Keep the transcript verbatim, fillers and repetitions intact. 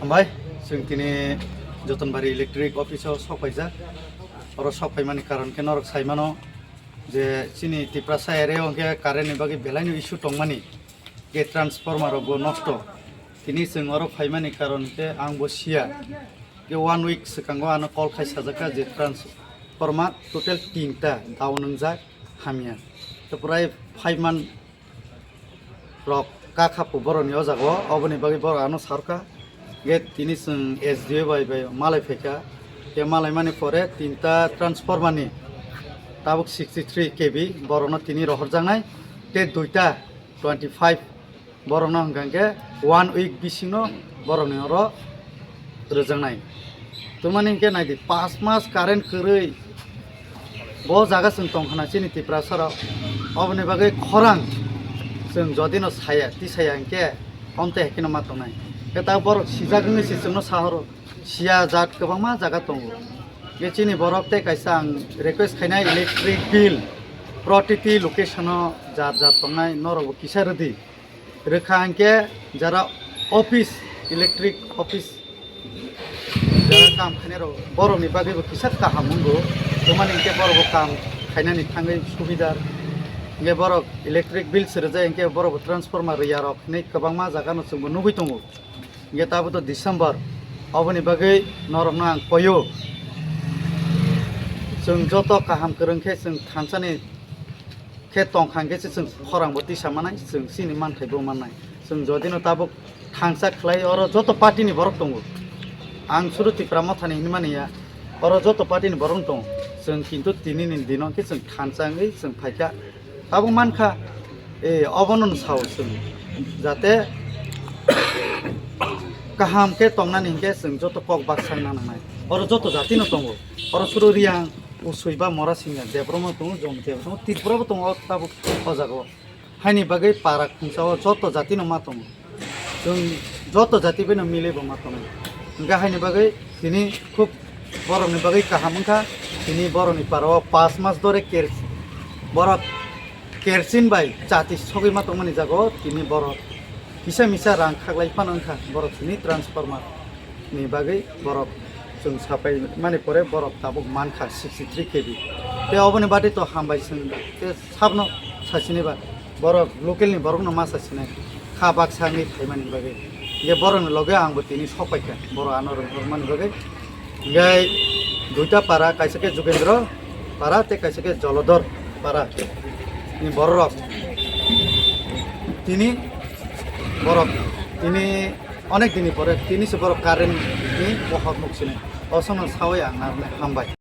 Hambai, chwng tini Jotonbari Electric Office o sok paijak. Oro sok paimani karon khe norok sai mano je chini Tiprasa area o hwnkhe current ni bagwi belai no issue tongmani, je transformer rok bo nosto. Tini chwng oro phaimani karon khe ang bo siya. Khe one week swkango ano call khai sajak kha je transformer total tinta down wngjak, hamya. Tei prai five month rok ka khapu borokni o jaga o, oboni bagwi borok ano sarkha. Ge tini chwng S D O bai bai malai phaikha. Ge malai mani pore tinta transformer ni tabuk sixty three K V borokno tini rohorjaknai, tei duita twenty five borokno hwnkha khe one week bisingno borokni oro rwjaknai. Tumani hwnkhe naidi, pas mas current kwrwi bo jaga chwng tongkhana chini Tiprasa rok. Oboni bagwi khorang chwng jodino saya, tisaya hwnkhe omtwi hai kheno ma tongnai. Khe ta borok sijak wngwi se chwngno sahoro, siya jat kwbangma jaga tongo. Khe chini borok tei kaisa ang request khainai, electric bill protiti location o jat jat tongnai, norokbo kisa rwdi. Rwkha hwnkhe jara office, electric office, jara kam khainai rok, borokni bagwibo kisa kaham wngo. Tamani hwnkhe borokbo kam khainani thangwi subidar. Hwnkhe borok electric bill se rwjak, hwnkhe borokbo transformer rwya rok hinwi kwbangma jagano chwngbo nugwi tongo. Hwnkhe tabuk to December, oboni bagwi norokno ang koyo. Chwng joto kaham kwrwng khe chwng thansani khe tongkha hwnkhe se chwng khorangbo tisa mannai, chwng chini manthaibo mannai. Chwng jodino tabuk thangsa khlai, oro joto party ni borok tongo. Ang suru Tipra Mothani hinwi mani ya, oro joto party ni borok tongo. Chwng kintu tini ni dino hwnkhe chwng thansa wngwi chwng phaikha. Tabuk mankha, e, obono no sao chwng, jate kaham khe tongnani hwnkhe chwng joto kok baksa wngna nangnai. Oro joto jatino tongo. Oro suru Riyang, Usui ba Mora Singya, Debbarma tongo, Jom Debbarma, Tripura bo tongo tabuk o jaga o. Haini bagwi para khungsa o joto jatino ma tongo. Chwng joto jati bai no milwi bo ma tongo. Hwnkhe haini bagwi tini khub borokni bagwi kaham wngkha. Tini borokni para o pas mas dore ker-, borok kersin bai chati sogwi ma tongmani jaga o tini borok kisa misa rang khaklai phano wngkha borok tini transformer ni bagwi borok chwng sapai mani pore borok tabuk mankha sixty three K V. Tei oboni bati to hambai chwng tei sabno sachini ba borok local ni borok no ma sachini kha baksa wngwi phaimani bagwi. Hwnkhe borok ni loge ang bo tini sok paikha, borok ano rwng rwmani bagwi. Hwnkhe duita para, kaisa khe Jugendra para tei kaisa khe Jolodhor para ni borok rok tini borok tini onek dini pore tini se borok current ni bohor nuk sini. Osono sawi ang narwknai, hambai.